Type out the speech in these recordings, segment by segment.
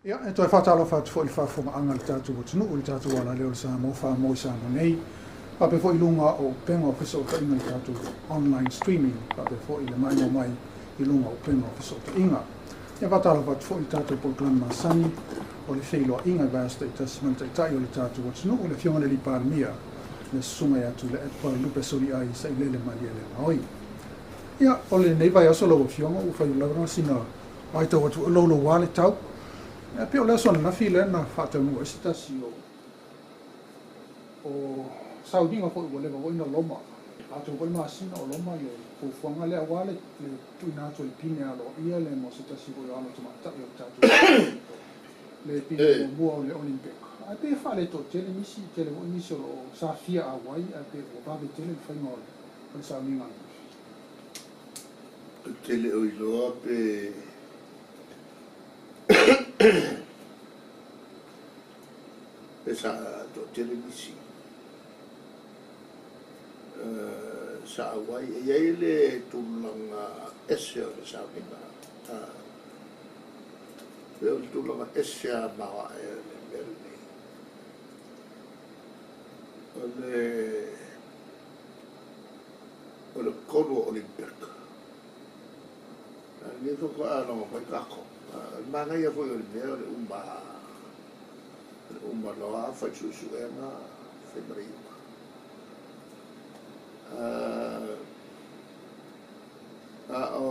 Ia, e toe faatalofa atu foi i le faafofogaaga a le tatou atunuu i le tatou alaleo o le Samoa faamoe i Samoa nei, faapea foi i luga o upega o fesootaiga i le tatou online streaming, faapea foi le maimoa mai i luga o upega o fesootaiga. Ia, faatalofa atu foi i le tatou polokalame masani o le feiloaiga i vaiaso taitasi ma le Taitai o le tatou atunuu, le Afioga i le Palemia, le Susuga ia Tuilaepa Lupesoliai Sailele Malielegaoi. Ia, o lenei vaiaso lau Afioga ua fai lava sina matau atu e louloua le tau. Ia, pei o le aso ananafi lea na faataunuu ai se tasi o sauniga foi ua leva foi na loma. Atonu foi le masina o loma le fuafuaga lea aua le tuuina atu o le pine aloaia lea mo se tasi foi o alo tamaitai o le tatou le pine muamua o le Olympic. Ae pei e faaletoatele nisi, tele foi nisi o lo o sa fia auai, ae pei ua vave tele le faiga o le sauniga ananafi. Ou te le o iloa pe pe sa toatele nisi sa auai. E i ai le tulaga ese o le sauniga. Pei o le tulaga ese lava maoae o le mea lenei. O le 3 o Olympic. A lenei faatoa logo mai tatou. O le manaia foi o le mea o le uma, o le uma loa fai le suesuega, fai ma le iuga. A o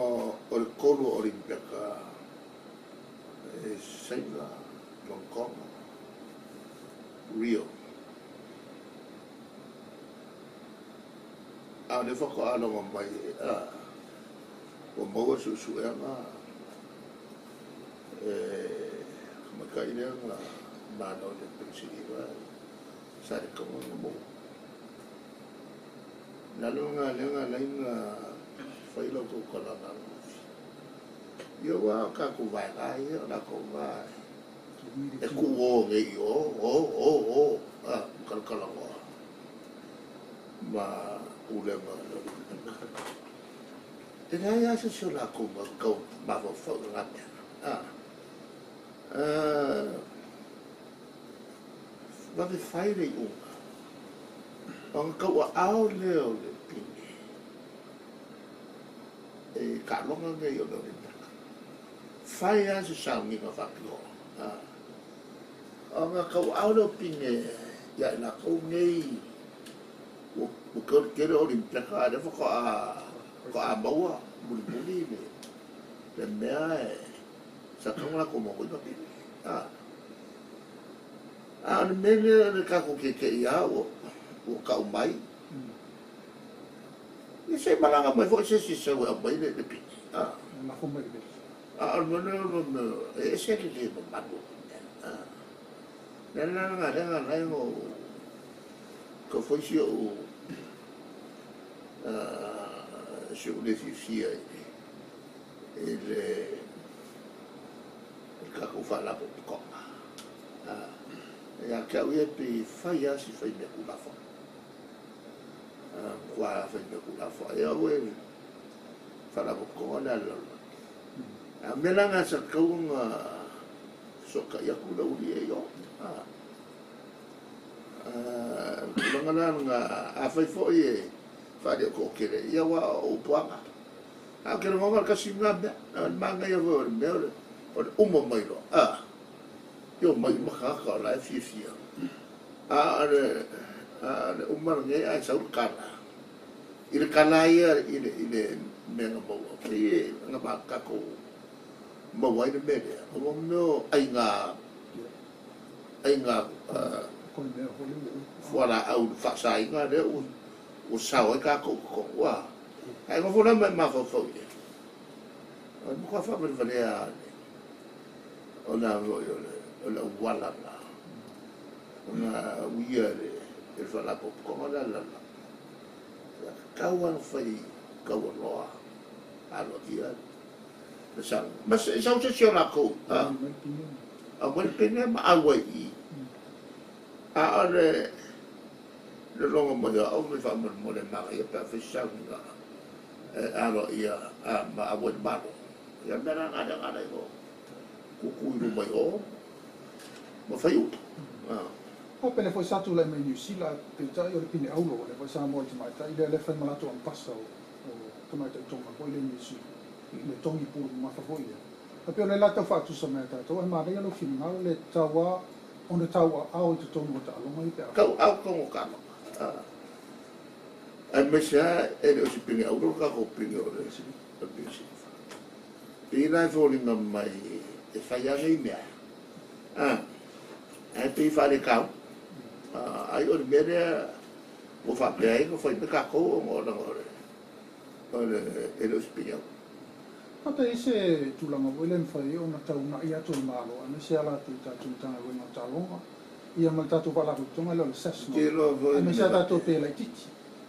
le 3 o Olympic e Saina, Hong Kong, Rio. A o lea faatoa logo mai, ua maua le suesuega e tamaitai lea na malo i le penisiliva sa le tatau ona maua. O le ala lena lea na ala ai ona fai lau tautalaga ananafi. Ia ua o tatou vaega ia o latou na e tuu o nei i o, o, o, o, talatalanoa ma pulega o le Olympic. E leai lava se isi o latou na tau mafaufau i lena mea. Vave fai le iuga, ona tauaao lea o le pine e taaloga nei o le Olympic. Fai lava se sauniga faapitoa. Ona tauaao lea o pine ia i latou nei ua tele Olympic, a o lea faatoa maua mulimuli le mea e sa tatau ona latou mauaina pine. A o le mea lea le tatou tietie lava ua tau mai. Ia se i malaga mai foi se isi sau e aumai le pine. Lafo mai le veli. A o le mea lea e ese le le mamalu o le mea. Le la lena lea na ala ai ona ou tau fai si ou le fiafia i le tatou faalapotopotoga. Ia te au ia pei fai lava si fai mea tulafono. Matua fai mea tulafono. Ia ua faalapotopotoga le a le lalolagi. A mea la na sa tatau ona fesootai atu le aualii ia i o. Tulaga la lena, afai foi e faaalio toatele, ia ua o upuaga. A o te lagona le tasi lena mea, o le manaia foi o le mea o le uma mai loa. Ia o mai uma tagata o la e fiafia. A o le uma lenei ae sau le tala. I le tala ia i le mea na maua, pei e na tatou maua ai le mea lea. O mea o aiga fualaau faasaina lea ua sao ai tatou totonu. Ae nofo la ma e mafaufau i ai. O le matua faavalevalea o le o le auala na ona uia le faalapotopotoga le lalolagi. Ia tatau lava ona fai taualoa aloaia le saunoaga. Ma se i sau se isi o latou aumai le pine ma auai i i. A o le logo mai o au me faamolemole manaia pe a fai se sauniga aloaia ma auai le Malo. Ia mea la na lea na ala ai ona tutu i luma i o. Ma fai upu. A pele foi sa tulai mai Niu Sila, peitai o le pine aulo o le foi sa mo i tamaitai lea le fai ma latou ampasa o tamaitai Tonga foi le Niu Sila le togi pulu mamafa foi lea. A pei o le latou faatusa mai a tatou ae manaia lou finagalo le taua ona tauaao i totonu o taaloga ia pe a Tau au tonu o taaloga. Aemaise lava e le o se pine aulo le tatou pine o le pine siliva. Pei la e foliga mai e fai lava nei mea. Ae pei e faaletau. Ai o le mea lea ua faapea ai ona fai mai tatou ona o leaga o le e le o se pine aulo. A pe i se tulaga foi lea e mafai ai ona taunai atu e le Malo aemaise lava latou i tatou Matagaluega o Taaloga ia ma le tatou Faalapotopotoga lea o le SASNOLD Te iloa foi le aemaise mea lava tatou faapea. Pe laitiiti.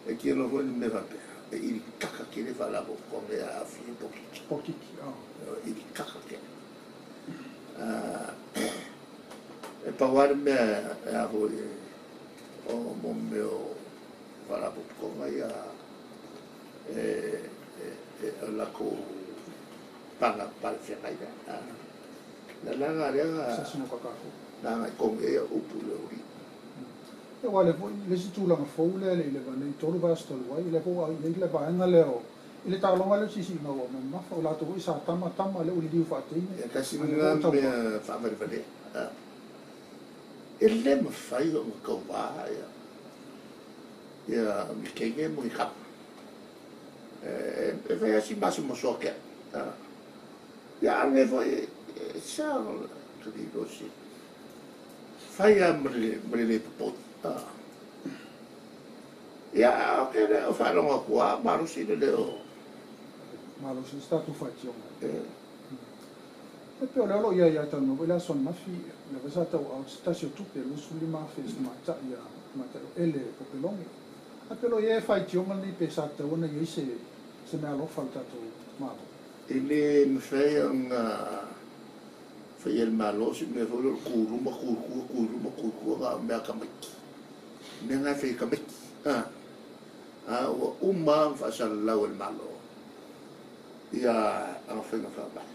E te iloa foi le mea faapea. E ili kaka tele faalapotopotoga e aafia i polokiki. Polokiki. Ili kaka tele. E pau lava le mea e a foi o mo mea o faalapotopotoga ia e o latou paga palefeagai lea. Le alaga lea SASNOLD kakako. Na agai tonu i ai au upu i le uli. E ua le foi le isi tulaga fou lea le i leva nei 3 vaiaso talu ai lea foi ua i ai le vaega lea o i le taaloga lea o sisiiga ua mamafa o latou foi sa tama tama lea ua liliu faateine. Ia tasi A lea foi lena ua tauva. Mea faavalevalea. E le mafai ona tauvā ia ia Mikene ma ni kapa. E fai lava si masomasoa ake au. Ia a lenei foi e sa ona talilosi. Fai lava ma le le popoli. Ia a o ke le o faalogo atu lava malosi le leo. Malosi se tatou faitioga. E pei o lea o lo o i ai ia talanoa foi le aso ananafi lea foi sa tauaao se tasi o tupe 25,000 se tamaitai ia tamaitai o Ele Popelonge. A pe o lo o i ai faitioga lenei pe sa tatau ona i ai se mea alofa a le tatou Malo. E le mafai ona faia e le Malo se mea foi lea o le tu i luma tu i tua tu i luma tu i tua na o mea a tamaiti. Mea na e fai e tamaiti. A ua uma ona faasalalau e le Malo ia ana faiga faavae.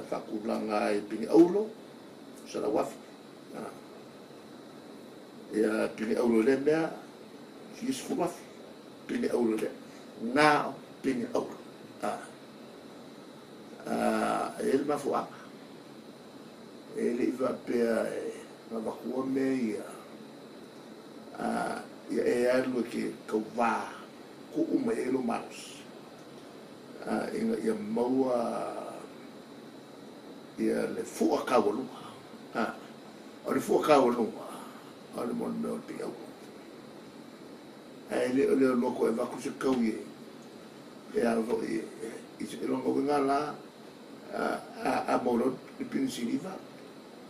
Faatulaga ai pine aulo, 100,000. Ia pine aulo i lea mea, fia 10,000. Pine aulo i lea. Na o pine aulo. E i ai le mafuaaga. E le i faapea e avatua mea ia ia e alu e te tauvā tuu mai ai lou malosi ina ia maua ia le fua taualuga. O le fua taualuga o le mo le mea o le pine aulo. Ae le o le alu atu e avatu se taui e a foi i se lona uiga la a maua loa le pine siliva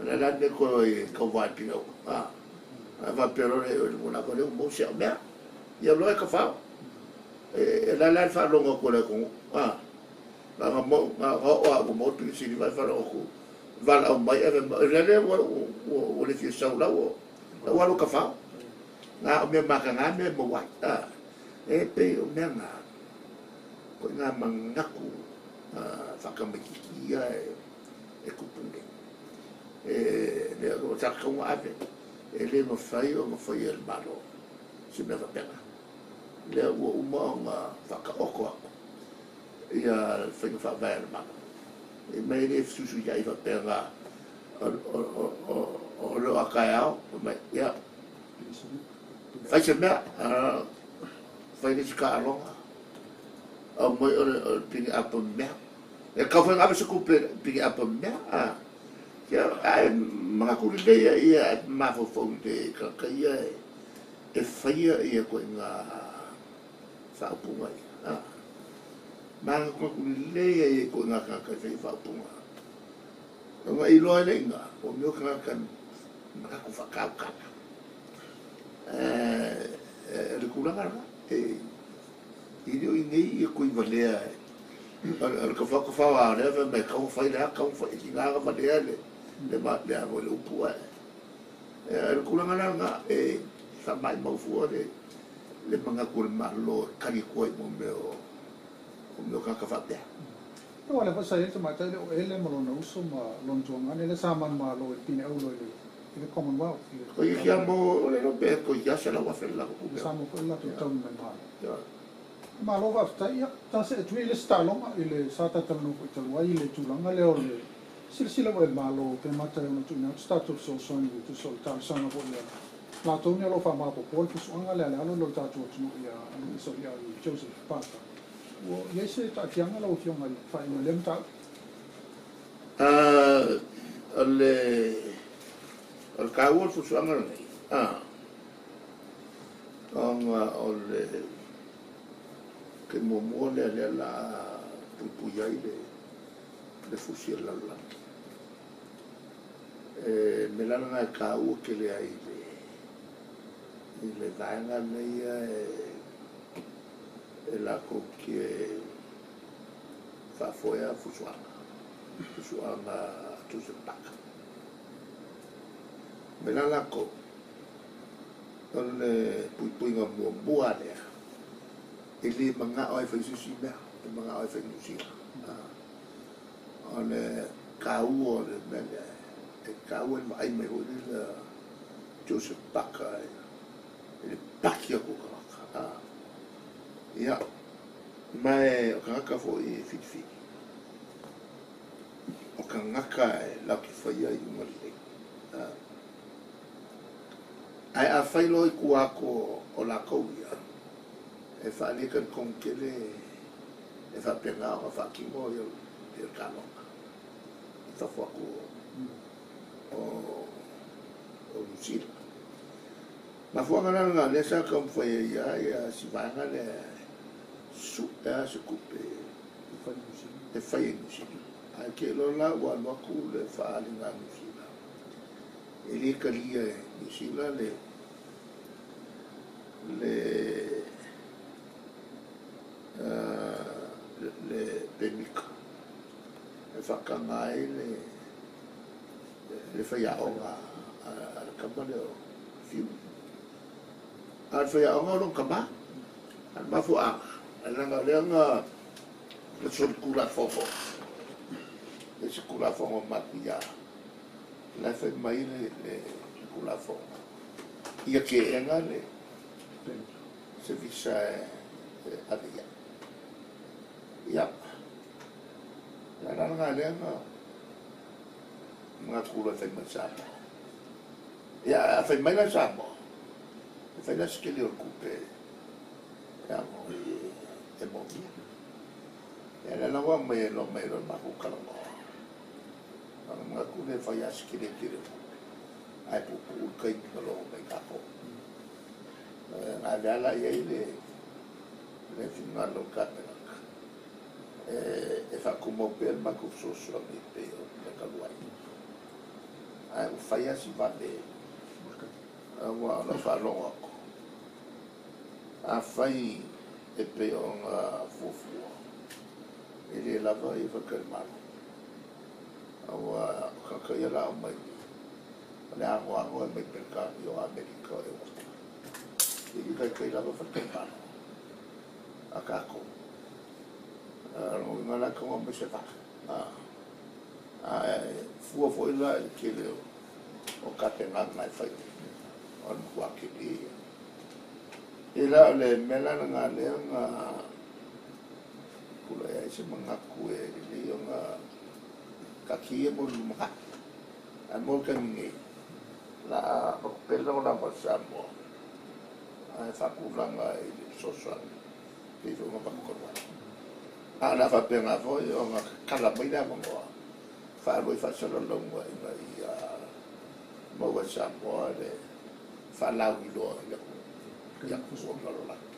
o le a la le mea toe o ai e tauvā i le pine aulo. A faapea loa le ua lava lea ua maua si au mea. Ia loa e tafao. E la la le faalogo atu a le atunuu. Na oo lava ua maua le pine siliva e faalogo atu valaau mai ae fai mai, o le lea ua le fia sau lau ua alu e tafao. Na o mea mataga mea e maua ai. E pei o mea na koe ngā manatu faatamaititi ia e tupu nei. E lea o sa tatau ona ave, e le mafai ona faia e le Malo se mea faapena. Lea ua uma ona faataoto atu ia le faiga faavae a le Malo. E mai le fesuisuiai faapea na o leo a taeao, fai mai, ia, fai se mea, fai le isi taaloga, aumai o le pine apo mea. E tatau foi ona ave se tupe pine apo mea. Ia, ae manatu lelei ia ia mafaufau lelei i tagata ia e faia ia ituaiga faaupuga ia. Manatunatu lelei ia ituaiga tagata e faia faaupuga. Ona iloa ai lea i ina, o mea o tagata manatu faatautala. Le tulaga lena, e le o i inei ia Tuivalea o le tafao tafao a lea fai mai e tatau ona fai le a, tatau ona fai, e tiga ona valea le a foi le upu ae. O le tulaga la lena, e faamaumau fua le manatu o le Malo e tali atu ai mo mea o tagata faapea. Aua o lea foi sa i ai le tamaitai lea o Ele ma lona uso ma lona tuagane lea sa manumalo i le pine auro i le Commonwealth i le Ko ia mo o le lope ko ia se la wa fela ko Sa mo foi le latou tauni mai malo. Malo faafetai. Ia, ta see atu ia i le isi taaloga i le sa talatalanoa foi talu ai i le tulaga lea o le silasila foi a le Malo pe mata e ono tuuina atu se tatou fesoasoani e tusa o le talosaga foi a latou nei o lo o faamaopoopoa le fusuaga lea a le alo lea o le tatou atunuu ia Luisa Viali Joseph Parker. Ua i ai se taatiaga lau Afioga i le faaiuga o lea mataupu? O le o le taua o le fusuaga lenei, ona o le taimi muamua lea lea o le a puipui ai le fusi a le lalolagi. E mea la lena e taua tele ai i le vaega lenei e latou te faafoea fusuaga, fusuaga a Joseph Parker. O le mea la latou, o le puipuiga muamua lea, e le manao ai e fai se isi mea, e manao ai e fai i Niu Sila. O le taua o le mea lea, e taua i le vaai mai foi lea Joseph Parker i le paki atu o tagata. Ia, ma o tagata foi e filifili, o tagata e latou te faia iuga lelei. Ae afai loa i tua atu o latou ia, e faaalia talitonu tele e faapena ona faatino ia le taaloga i fafo atu o Niu Sila. Mafuaaga la lena lea sa taumafai ai ia si vaega lea e sue lava se tupe e fai ai Niu Sila. Ae te iloa la ua alu atu le faaaliga a Niu Sila, e le talia e Niu Sila le le pemita e faataga ai le faiaoga a le tama lea o Fiu. A o le faiaoga o lona tama, a o le mafuaaga, leaga o lea na solitulafono, le isi tulafono matuia, la e fai mai le tulafono, ia teena le se visa e ave i ai. Ia, o le ala lena lea na manatu loa e fai mai Samoa. Ia, a fai mai la Samoa, e fai la se tele o le tupe e ano e moomia. Ia, lea la ua aumai ai loa mai loa le matou talanoa. Ona manatu lea e fai lava se tele tele o tupe, ae puupuu le taimi na logo mai tatou. Na ave lava la i ai le finagalo o le Kapeneta e faatumau pea le matou fesoasoani e pei o le mea talu ai. Ae ua fai lava si vave aua o lau faalogo atu, afai e pei ona fuafua, e le lava ia faletalimalo. Aua o tagata ia o le a aumai, o le anoano e mai Peretania, o Amerika, o Europa. E le taitai lava faletalimalo a tatou. O lona uiga la e tatau ona aumai se vaa. Ae fua foi la i le tele o tapenaga e fai nei, o le matua tele ia. E la o le mea la lena lea na tulai ai se manatu e lelei ona taatia ia mo le lumanai. Ae mo le taimi nei, o le a avatu pea le lagolago a Samoa ae faatulaga i le fesoasoani pei foi ona avatu talu ai. A o le a faapena foi ona tatala mai le avanoa faalua i faasalalauga ina ia maua e Samoa le faalauiloa i atunuu, i atunuu o le lalolagi,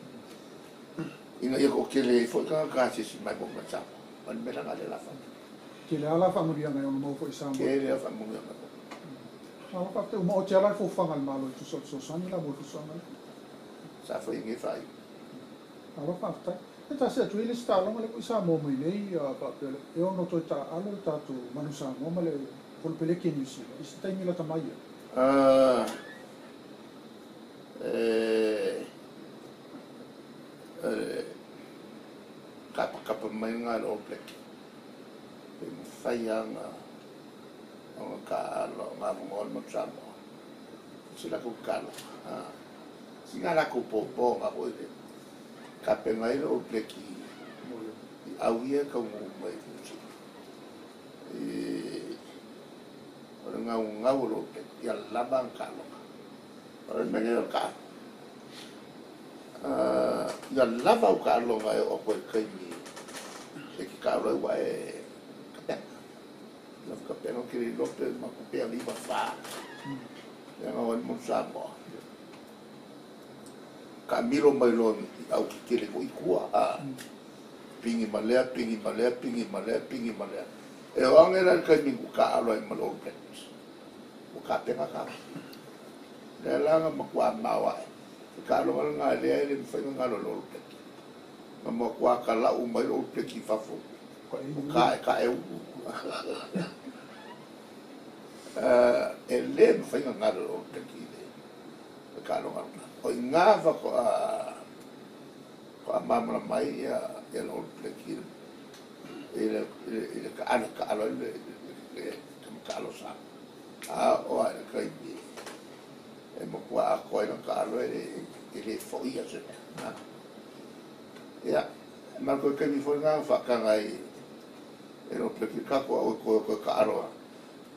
ina ia toatele ai foi tagata asiasi mai mo mai Samoa. O le mea lena lea o le a fai. Tele lava la faamanuiaga e ono maua foi i Samoa. Tele lava faamanuiaga e maua. Malo faafetai. Ua maoti lava la le fuafuaga a le Malo e tusa o le fesoasoani la mo le fusuaga lea. Sa fai nei faaiuga. Malo faafetai. E tasi atu i le isi taaloga lea foi sa maua mai nei faapea e ono toe taaalo le tatou Manu Samoa ma le Polopeleki e Niu Sila i se taimi lata mai ai. E kapakapa mai lena e le All Black. mafai lava ona taaalo ona avanoa le Motu Samoa i se latou tataloga. Sina latou pōpō na foi le tapena ai le All Black i au ia e taunuu mai i Niu Sila. O le gaugau o le All Black ia lava ana taaloga. O le mea lenei o le taalo. Ia lava au taaloga e oo atu ai i le taimi e te taalo ai ua e tapena. Lava tapena ou te le iloa pe matou pe 94 lea na o ai le Motu Samoa. Taamilo mai loa i au tetele foi i tua, a pigi ma lea, pigi ma lea, pigi ma lea, pigi ma lea. E oo ane la i le taimi na taaalo ai ma le All Blacks, ua tapena tatou. Lea la na matua maoae. O le taaloga lena lea e le mafai ona galo e le All Black. Na matua talau mai le All Black i fafo, ua taetae ulu. E le mafai ona galo e le All Black i le taaloga lena. O i ina faatoa malamalama ai le All Black i le taalo taalo ai le taalo sa. A oo lava i le taimi e matua atoa ai lana taalo e le foia se mea. Ia, ma le toe taimi foi lena na faataga ai e le All Black le tatou au e toe taalo,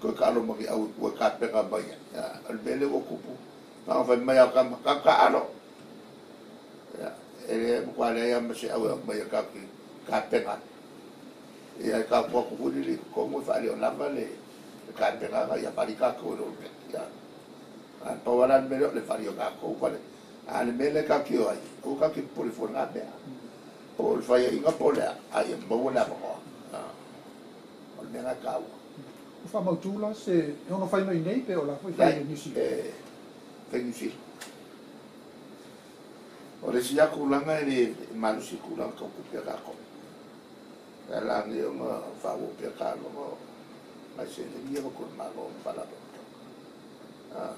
toe taalo ma ni au i tua e tapena mai ai. O le mea lea ua tupu, na ona fai mai lava o tama, tatou taaalo. Ia, e le matua leai lava ma se au e aumai e tatou te tapena ai. Ia, e tatou atu foi lele i totonu e faaleolava le tapenaga, ia vali tatou e le All Black. Ia, ae pau lava la le mea lea o le vali o tatou, vale. A o le mea lea tatou te o ai, aua tatou te popole fua i lena mea. Po o le faiaiga po o le a, a ia maua le avanoa. O le mea lena e taua. Ua faamautu la se e ono fai mai nei pe o la foi fai i Niu Sila? E fai Niu Sila. O le isi lava tulaga e le malosi i tulaga tau tupe a tatou. E ala nei ona faaauau pea taaloga o nai seleni ia avatu e le Malo ma Faalapotopotoga.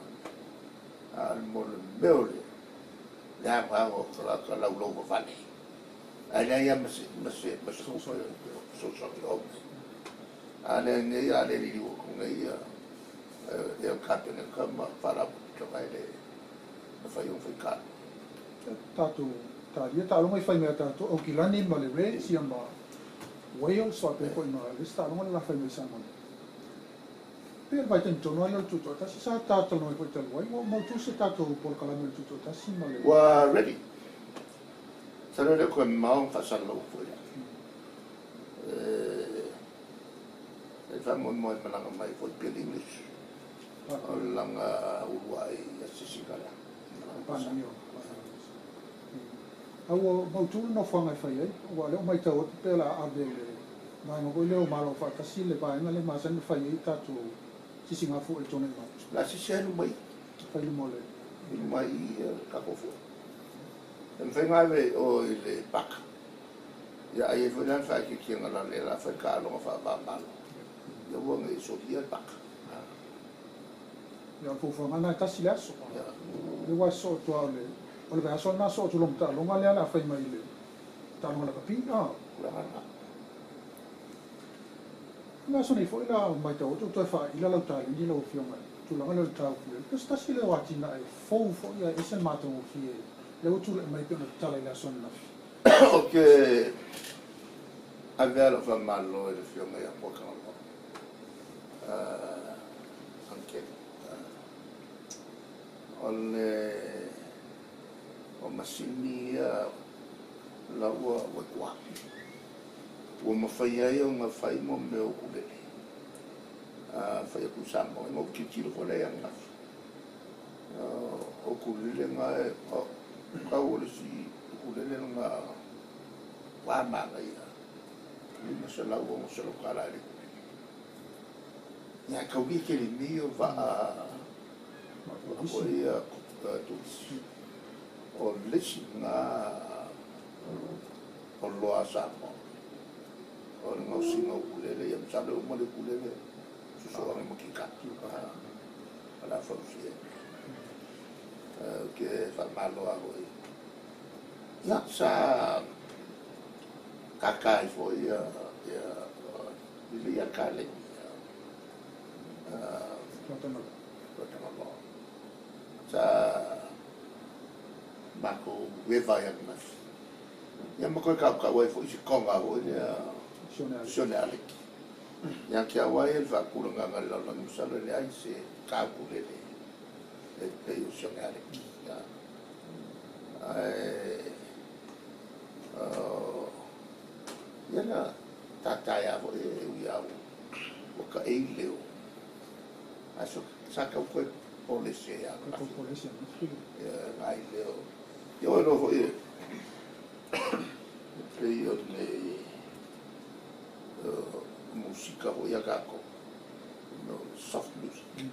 A o le mo le mea o le agaga o tagata laulau vavale, ae leai lava ma se ma se ma se tupe fesoasoani o aumai. A lea nei a le liliu atu nei ia le Kapeneta ma Faalapotopotoga e le mafai ona fai taaloga. Tatou talia taaloga i fai mai a tatou Aukilani ma le Reds ia ma Wales faapea foi ma le isi taaloga le la fai mai i Samoa nei. Pei o le vaitaimi tonu lava lea o le Tutoatasi sa talanoa ai foi talu ai ua mautu se tatou polokalame o le Tutoatasi ma le. Ua ready. Masalo e le o toe mamao ona faasalalau foi lea. E faamoemoe e malaga mai foi Bill English o le lana uluai asiasiga lea. A ua mautu le nofoaga e fai ai, aua o lea ua matau atu pei o le a ave i le vaega foi lea o Malo Afaatasi le vaega lea e masani ona fai ai tatou sisigafua i March. O le a sisi ai luma i i. Fai luma o le. I luma i i le tatou fua. E mafai ona ave i o i le paka. Ia a i ai foi la le faaitiitiga la lea o le a fai le taaloga faava-o-Malo, ia aua ne i solia le paka. Ia, o le fuafuaga lena e tasi le aso. Lea ua sosoo atu lava o le, o le vaiaso lena sosoo atu loa ma taaloga lea o le a fai mai i le taaloga lakapi. A. Tulaga lena. O le aso nei foi la matau atu ua toe faaila lau taleni lau Afioga i le tulaga lea o le tau ukulele. Pe o se tasi lea o atinae fou foi ae ese le matagofie lea ua tulai mai pei ona tatala i le aso ananafi. Ou te ave lava lau faamalo i le Afioga ia Puakagaloa Ankeli. O le o masini ia la ua i tua. Ua mafai ai ona fai mo mea o ukulele. Fai atu i Samoa, na ou tilotilo foi lea i ananafi. O ukulele na e tau o le isi ukulele lena ua manaia, $500, $600 i le ukulele. Ia, e taulia tele nei o vaa foi ia turisi. O le isi lena oloa a Samoa, o le gaosiga o ukulele, ia masalo e uma le ukulele sosoo ane ma kitara. O le a fausia ai. Ou te faamalo lava foi. Ia, sa kaka ai foi ia lelei ia kaleni Tuatagaloa. Sa matou eva ai ananafi. Ia ma toe kaukau ai foi si koga foi lea Sione Aleki. Ia te au ai le faatulagaga i le lalolagi masalo e leai se ukulele e pei o Sione Aleki. Ae ia na tataea foi e ui au ua taei le leo. Ae sa tau toe polese ananafi. Ia nai leo. Ia oe loa foi e pei o le musika foi a tatou, no soft music.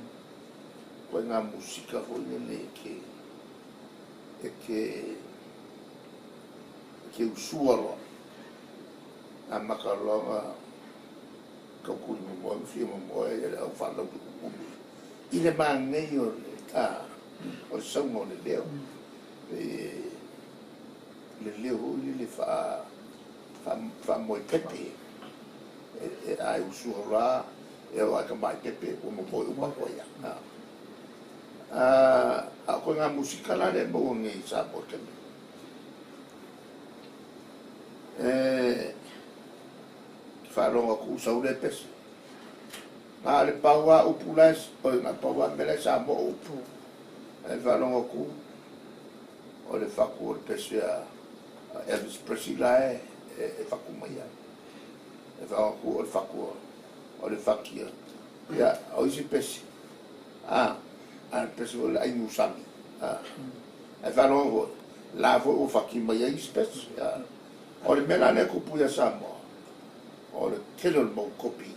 Koe ngā musika foi lele e ke usua loa. Amata loa na taukuli momoe ma fia momoe ia le au whalau le umi. I le manaia o le o le sauga o le leo. E le leo foi lele faamoe pepe. E ai usua loa e o ai ka mai pepe ua momoe uma koe ia. A koe ngā musika la le maua nei i Samoa taimi. E faalogo atu sau le pese. Na le pau a upu la o ngā pau a mele Samoa upu. E faalogo atu o le faku o le pese a Elvis Presley la e faku mai ai. E faalogo atu o le faku o le fakia. Ia, o isi pese. A le pese o le ai musami. E faalogo foi. La foi ua faki mai ai isi pese. O le mea la lea kupu ia Samoa, o le tele o le mau kopi,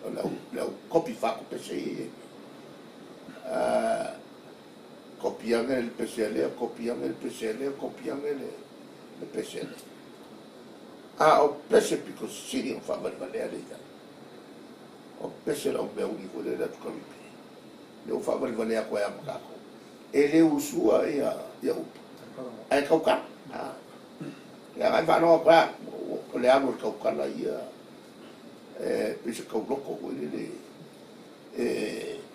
o le au kopi faakopese ia. Kopi age le pese a lea, kopi age le pese a lea, kopi age le pese a lea. A o pese pito sili o faavalevalea le ia. O pese lau mea uli foi le atu Karipi. Le o faavalevalea atu ai a ma tatou. E le usua ia upu. Ae taukala. Ia ngai faalogo atu ai, o le alu o le taukala ia e pei se tauloko foi lele e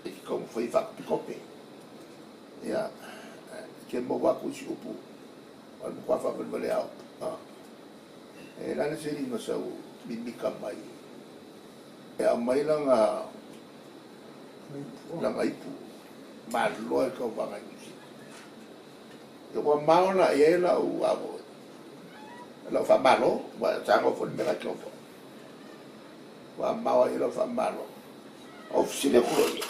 te taumafai e faakopikope. Ia, ke maua atu isi upu, o le matua faavalevalea upu. E la le seliga sau mimika mai. E aumai langa ipu maloloa e tauvaga i Niu Sila. Ia ua maola i ai lau avo lau faamalo, ua sago foi le mea la tau foi. Ua maola i ai lau faamalo. O fesili atu loa ia.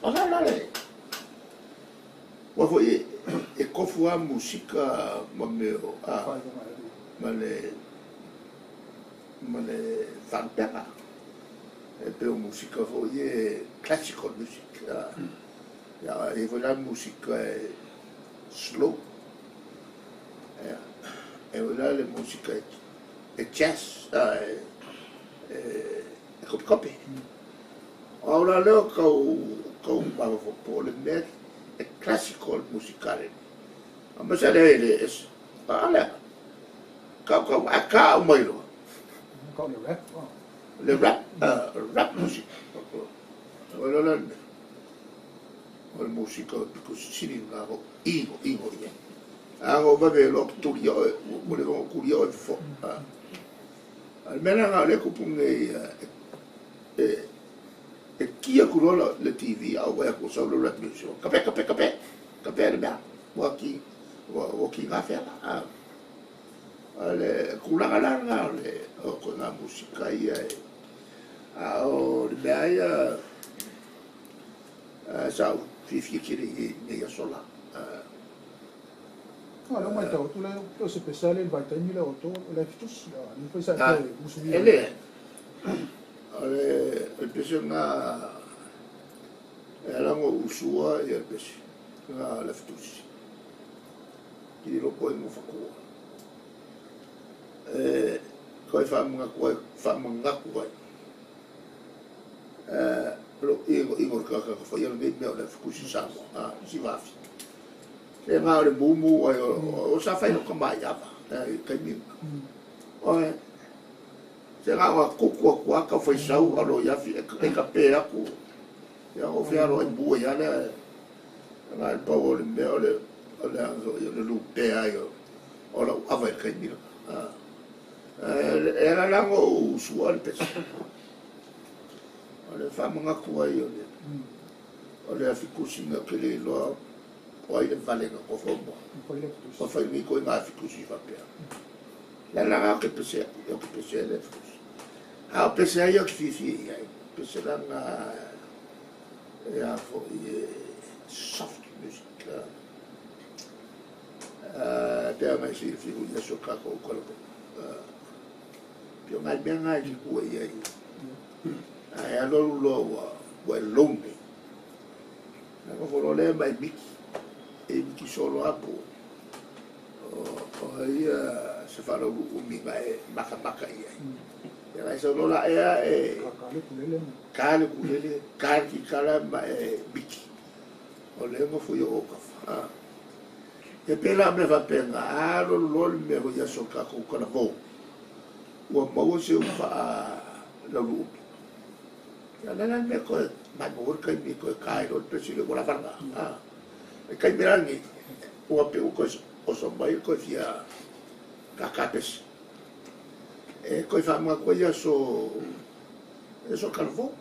O la la le. Ua foi e kofu a musika ma mea o ma le faalupega. E pei o musika foi e classical music. Ia e foi la musika e slow. Ia e foi la le musika e jazz, e kopikopi. O la leo kau mafaufau le mea e classical musicale. A ma sa le le es. A le. Kau kau a ka mai loa. Kau le rap. Le rap, rap music. O la la o le musika piko sili nga ko ingo ingo ia. A ngo vave lo tuli o o le ngo kuli o fo. A le mea nga le kupu ngai e kia ku lola le TV au wa ko sa le rap music. Kape kape kape. Kape le mea. Ua ki ua ki ngā whea. A le kulaga la nga o le o ko ngā musika ia e. A o le mea ia sa u fifi kiri i nei aso la. Ah, leo mai tau atu le o se pesale le vaitaimi lea o to le fitusi. Ni foi sa ke usu. E le o le pese nga e ala ngo usua ia le pese nga le fitusi. Ki loko e ngo fakua. E koe whaamanga ai. Lo ingo ingo ka ka fa ia nei mea o le fitusi Samoa. Si vafi. E ngā o le mumu ai o sa whai no ka mai ava. E kai mi. O e Se ga kuku aku aka faisau alo ia fi e ka pe aku. Ia o fi alo ai bua ia le ga le pau o le mea o le o le lupe ai o lau ava i le kaimila. E ala lago o usua le pese. O le whaamangatu ai o le afikusi nga ke le iloa o ai le valega kofo moa. O whai ni koe ngā afikusi whapea. La la ngā ke pese o ke pese le afikusi. A o pese ai o ke fifi i ai. Pese la ngā e a fo i e soft music. Te a ngai si fihu i aso kako o kalako. Pio ngai mea ngai ki kua i ai. Ai alo loa ua e lonely. Na ko folo le mai miki. E miki solo apo. O ia se whalau umi ngai maka maka i ai. Ia ngai solo la ea e Ka le kulele, ka le ki kala ma e miki. O le ngofo i o kafa. E pela me whapenga, alo loa le mea hoi aso kako kala vou. Ua maua se uwha a laulu umi. Ia le la mea koe, mai mo kai mi koe kai lo pesi le wala varanga. E kai me rangi, ua pe u koe oso mai koe fia kaka pesi. E koe whaamanga koe ia so, e so kalavo.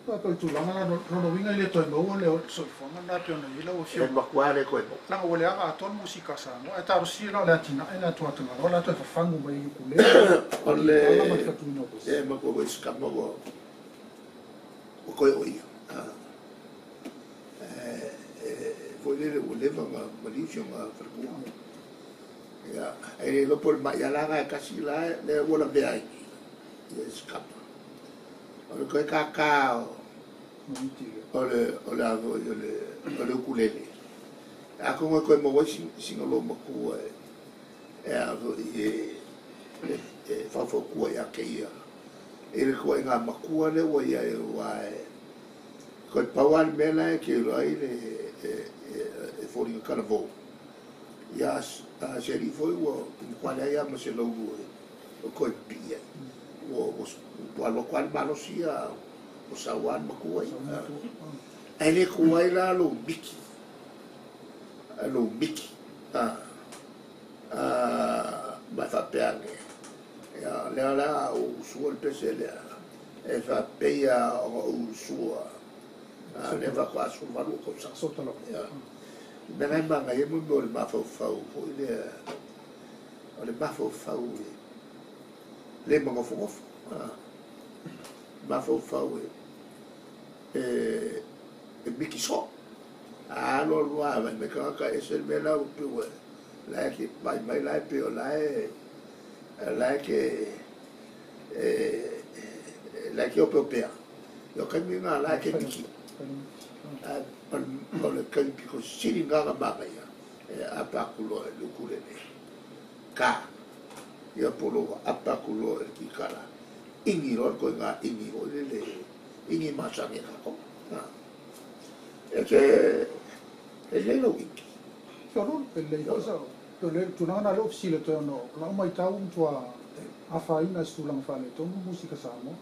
Pa toi tulaga la lona uiga i le toe maua le soifuaga lena pe ona i ai lau E afioga. Makua le koe mo. Laga ua leaga atoa le musika a Samoa ae talosia la o le atinae le atuatagaloa la toe fafagu mai ai ukulele O kikala ma le le, fatuina o pese. E makua koe skama ua, ua koe o ia. E, foi lele ua leva nga maliu si o nga whalekua. Ia, e le lopo le mai ala e kasi la le ua la vea ai. Ia e skama. O le koe kākā o, Miti le o le avo o le ukulele. A kongo koe mo wai singa lo makua e, e avo i e whawhakua ia ke ia. E le koe ngā makua le ua ia e ua e. Koe paua le mea la e ke ilo ai le e fōringa kala vō. Ia a se ri foi ua kumkwa lea ia ma se laulu e o koe pi ai. Ua ua loko ale malosi ia o sauan makua i. Ai le kuai la lo miki. Lo miki. Ma whapea ne. Ia, lea la o usua le pese lea. E whapea o usua. Le whakwa asu maru ko sa. Sota lava. Ia. Me ngai manga e mo o le mafaufau foi lea. O le mafaufau e le magofogofo. Mafaufau e miki so. Alo lua mai me kaka e se me la upi we. La ke mai mai la pe o la e la ke e la ke ope opea. Yo kai mi ngā la ke miki. O le kai piko siri ngā manga ia. E apa kulo e lukulele. Ka. Ia polo apa kulo e kikala. Ingi ro ko ngā ingi o le le ingi masangi kako. E ke e le lo ingi. Fiolo e lelei foi sa o le tulaga na le ofisi le toe ona lau maitau matua afaina i se tulaga faaletonu musika Samoa.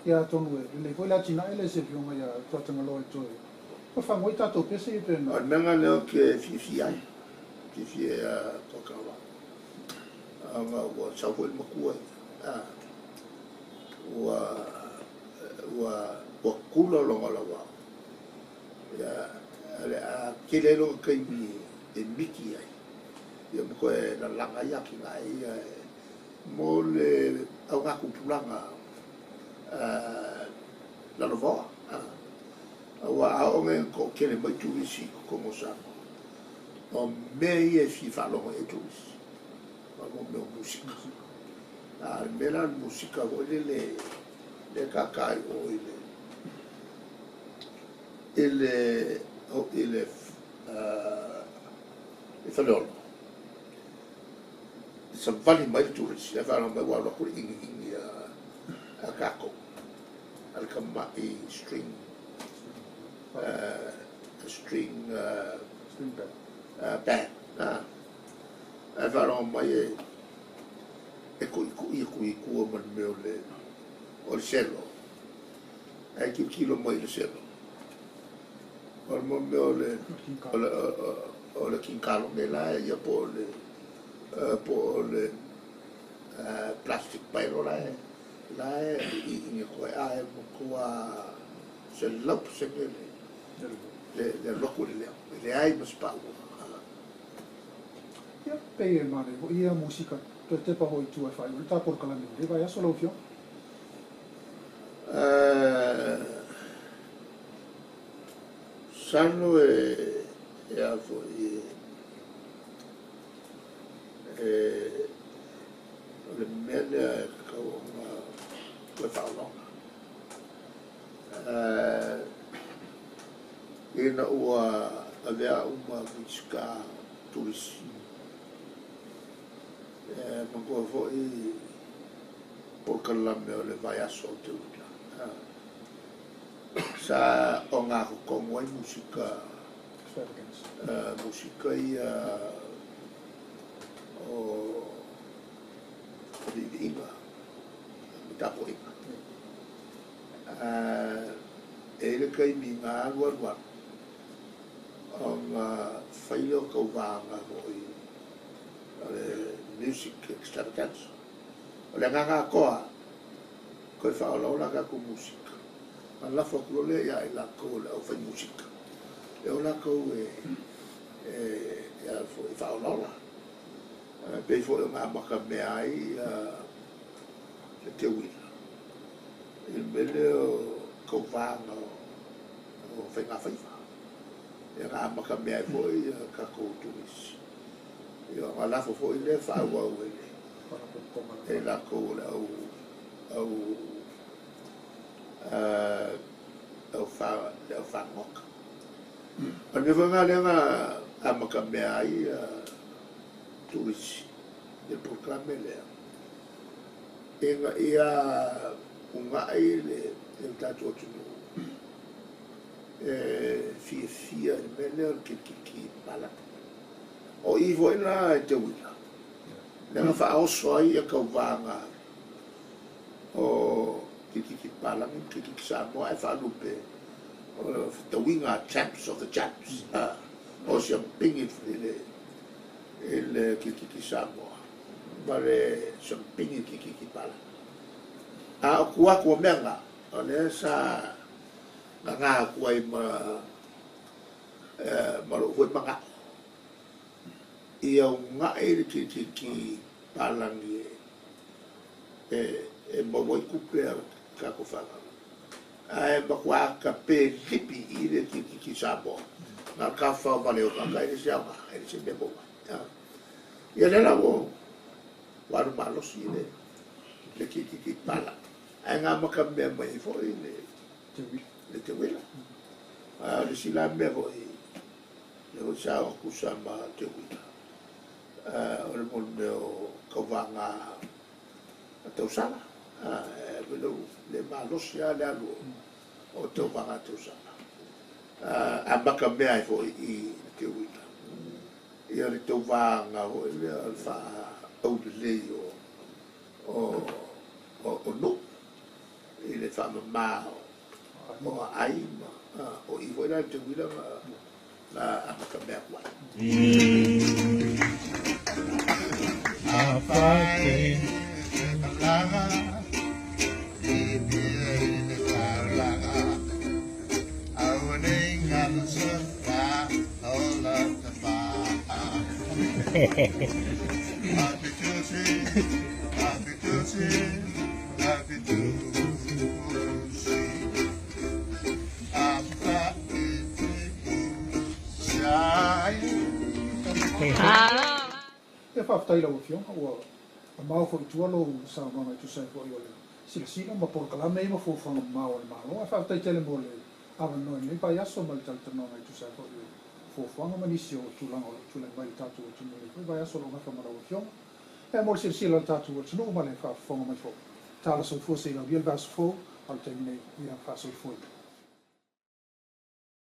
Ia atonu e lelei foi le atinae le se afioga ia Tuatagaloa e toe fafagu ai tatou pese ia pe O na le mea lea ke fiafia ai. Fiafia a tokawa. Anga ua sau foi le makua. Ua ua ua kula longa lawa. Ia ale a kele lo kaimi e miki ai. Ia mo koe la langa ia ki ngai ia mo le au ngā kupulanga lalovaoa. Ua aoga ko kele mai turisi ko kongo Samoa. O mea ia e fia faalogo ai turisi. O mo mea o musika. A le mea la le musika foi lele le kākā i o i le i le o i le i Faleolo. Savali mai le turisi, ae faalogo mai ua alu atu le igiigi a kākou. A le kama'i string string string band. Band. Ae faalogo mai e kuʻikuʻi aku ui i tua ma le mea o le o le selo. Ae tilotilo mai i le selo. O le mea o le o le kinkalone la ia po o le plastic paelo la e i i koe a e matua 100% le loku le leo. Le ai ma se pau. Ia, pei e manaia foi ia musika toe tepa foi i tua e faaiu le tā polokalame o le vaiaso lau Afioga. Sano e a foi e o le mea lea e tatau ona toe faaaoga. Ina ua avea uma Minisita turisi. E manatua foi polokalame o le vaiaso o Teuila. Sa o ngā totonu ai musika musika ia o viiviiga ma tapuaiga. E i le taimi na alu alu alu ona fai lea o tauvaga foi o le music extravaganza. O le agaga atoa toe faaolaola a tatou musika. Na lafo atu loa lea ia i latou o le aufai musika. E o latou e faaolaola. Pei foi o amata mea ai le teuila. I le mea lea o tauvaga o faiga faiva. Ia na amata mea ai foi tatou turisi. Ia ona lafo foi lea faaauau e latou o le au fagota. O le mea foi lena lea na amata mea ai turisi i le polokalame lea. Ina ia ugai le tatou atunuu e fiafia i le mea lea o le kilikili palagi. O i foi la e teuila, lea na faaoso ai ia tauvaga o kilikili palagi ma kilikili Samoa ae faalupe o le fetauiga champs of the champs. O siampigi i le kilikili Samoa ma le siampigi i le kilikili palagi. A o tua atu o mea na, o lea sa gagā atu ai ma lou foi manao. Ia ugai le kilikili palagi e maua ai tupe a tatou fanau. Ae matua tape lipi i le kilikili Samoa. Na le tafafao vale o tagata e le se aoga, e le se mea maua ai. Ia lea la ua alu malosi le kilikili palagi. Ae na amata mea mai ai foi le teuila. O le isi la mea foi, le foi sa o tusa ma teuila. O le mea o tauvaga a tausala. Le malosi lava le alu o tauvaga a tausala. Amata mea ai foi i le teuila. Ia le tauvaga foi lea o le faaulelei o nuu i le faamama o aai ma o i foi la le teuila na amata mea atu ai. E faafetai lau Afioga ua mamao foi i tua lou saunoaga e tusa ai foi o le silasila ma polokalame ia ma fuafuaga mamao a le Malo. Ae faafetai tele mo le avanoa i lenei vaiaso ma le talatalanoaga e tusa ai foi o fuafuaga ma nisi o tulaga o lo o tulai mai i le tatou atunuu i lenei foi vaiaso o lo o gafa ma lau Afioga. E mo le silasila o le tatou atunuu ma le faafofoga mai foi. Tala soifua se i laulia le vaiaso fou, a o le taimi nei ia faasoifua.